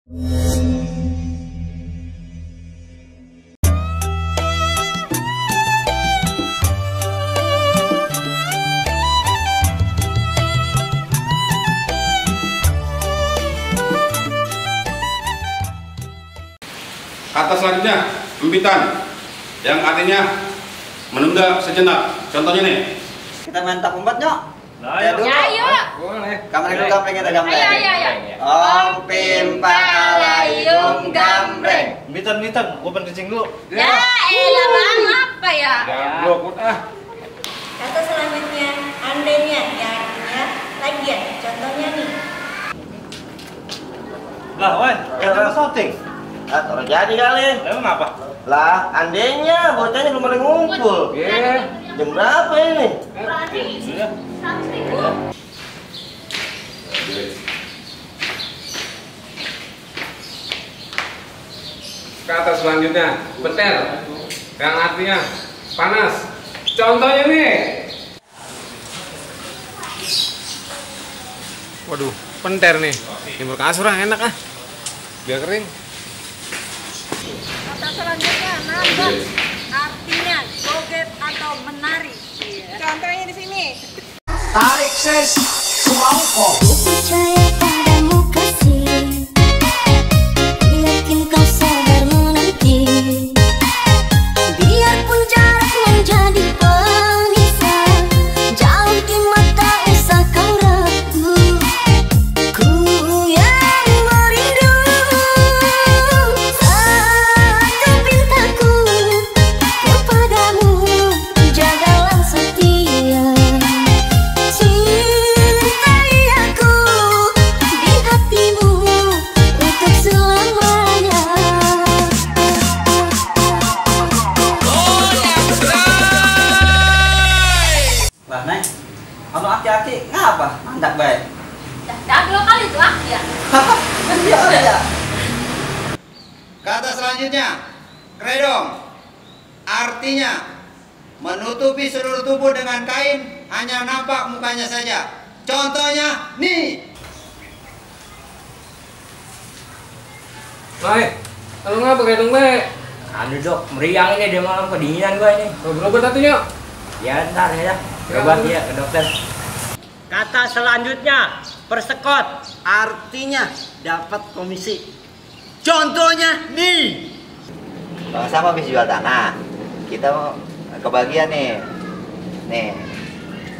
Kata selanjutnya, embitan, yang artinya menunda sejenak. Contohnya nih. Kita main tak umbat, Nyok. Ayo. Boleh. Kamar dulu gambreng kita gambreng. Ayo. Om pimpa alayum gambreng. Embitan, gua pengen kencing dulu. Ya, elah bang, apa ya? Kata selanjutnya, andainya, ya artinya lagian. Contohnya nih. Lah, Wan, kita shooting. Ah, taruh jadi kali. Emang apa? Lah, andainya bocahnya belum pada ngumpul. Jam berapa ini? Kata selanjutnya, petel, yang artinya panas. Contohnya nih. Waduh, penter nih. Jemur kasur enak ah. Biar kering. Kata selanjutnya, nambah. Artinya joget atau menari. Contohnya di sini. Tarik ses, semangkok. Percaya padamu kasih, yakin kau sabar menanti. Biarpun jarak menjadi pemisah, jauh di mata usah kau ragu. Ku yang merindu, satu pintaku kepadamu, jagalah setia. Cintai aku di hatimu untuk selamanya. Lah, Neng. Anu hati-hati, ngapa? Mandak baik. Dah dua kali itu ya. Biasa ya. Kata selanjutnya, kredong. Artinya menutupi seluruh tubuh dengan kain, hanya nampak mukanya saja. Contohnya nih. Baik, kalau ngapa kredong baik? Aduh dok, meriang ini dia malam kedinginan gua ini. Berobat atunya. Ya ntar ya, berobat ya ke dokter. Kata selanjutnya, persekot. Artinya dapat komisi. Contohnya nih. Bang sama habis jual tanah. Kita mau kebagian nih. Nih.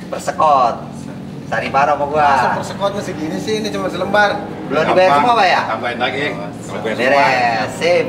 Persekot. Sari paro sama gua. Masa persekotnya segini sih, ini cuma selembar. Belum dibayar semua, Pak ya? Tambahin lagi. Beres. Sip.